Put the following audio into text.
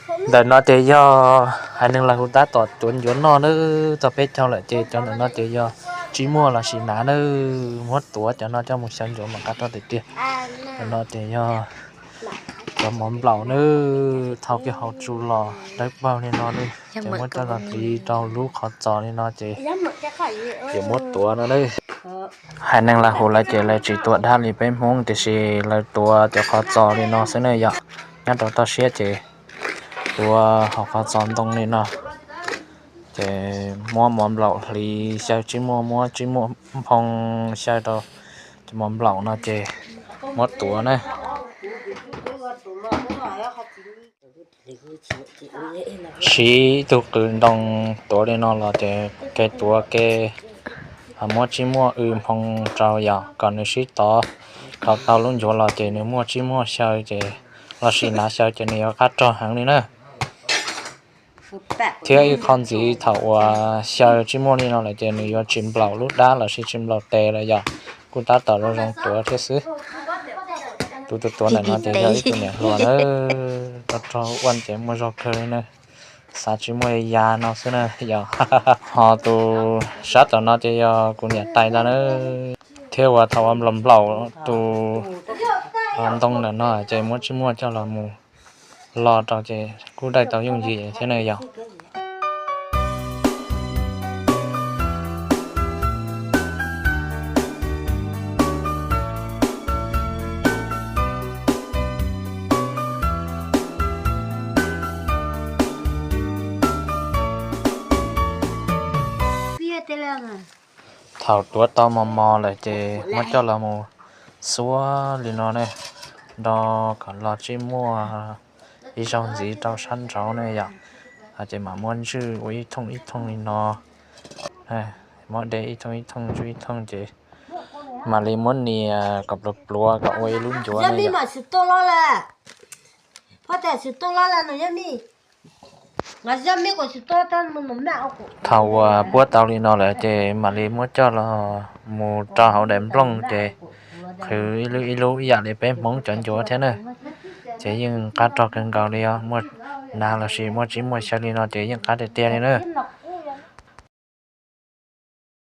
Ntawm no ces yog haiv neeg Laj Huv tab tom tuav ncuav noj nawb. Txog peb caug lawm ces cov ntawm no ces yog tsib muaj los sis nav nawb. Muab tuav cov no coj mus xyaw ncuav mas qab rog tiag tiag. Ntawm no ces yog cov mov nplaum nawb, thau kiag hauv tsu los dawb paug li no nawb, ces muab coj los hliv rau lub qhov txos li no ces yuav muab tuav no nawb. Haiv neeg Laj Huv lawv ces lawv tsis tuav dab li peb Hmoob, tiam sis lawv tuav cov qhov txos li no xwb na yom. Nyob rau toj siab ces tuav hauv qhov txos ntoo li no, ces muab mov nplaum hliv xyaw tsib muaj, muab tsib muaj nphoo xyaw rau cov mov nplaum no ces muab tuav na. Siv ib tug qws ntoo tuav li no los ces ke tuav ke muab tsib muaj w nphoo rau yom, kom nws sib tov, tov tau lub ncuav los ces nws muaj tsib muaj xyaw ces, los sis nav xyaw ces nws yuav qab rog heev li na. Thiab ib qho ntxiv thaum uas xyaw tsib muaj li no lawm ces nws yuav tsis nplaum lub dab los sis tsis nplaum tes lawm yom. Kuj tab tom zoo zoo tuav thiab xwb. Tus tuav tuav ntawm no ces yog ib tug niam hluas na, rog rog ua ces muaj zog kawg li na. Xav tsis muaj ya no xwb na yom. Ho tus sab tom no ces yog kuv niam tais ntag na. Thiab uas thaum uas nplaum nplaum tus ntoo ntawm no ces muab tsib muaj coj los mus lo rau ces kuj daij tau yooj yim thiab na yom. Thaum tuav tau mos mos lawm ces muab coj los mus xuab li no ne, nrog kom los tsib muaj ib zaug ntxiv rau sab nraud ne yom. Ces mam muab ntswj ua ib thooj ib thooj li no, muab de ib thooj ib thooj ntswj ib thooj ces mam li muab nias kom pluav pluav kom ua ib lub ncuav ne yom. Thaum uas puab tau li no lawm ces mam li muab coj los mus rau hauv daim nplooj ces qhwv ib lub ib lub ib yam li peb Hmoob cov ncuav thiab na. Ces yeej qab rog kawg nkaus li os, muaj nav los sis muaj tsib muaj xyaw li no ces yeej qab tiag tiag li na.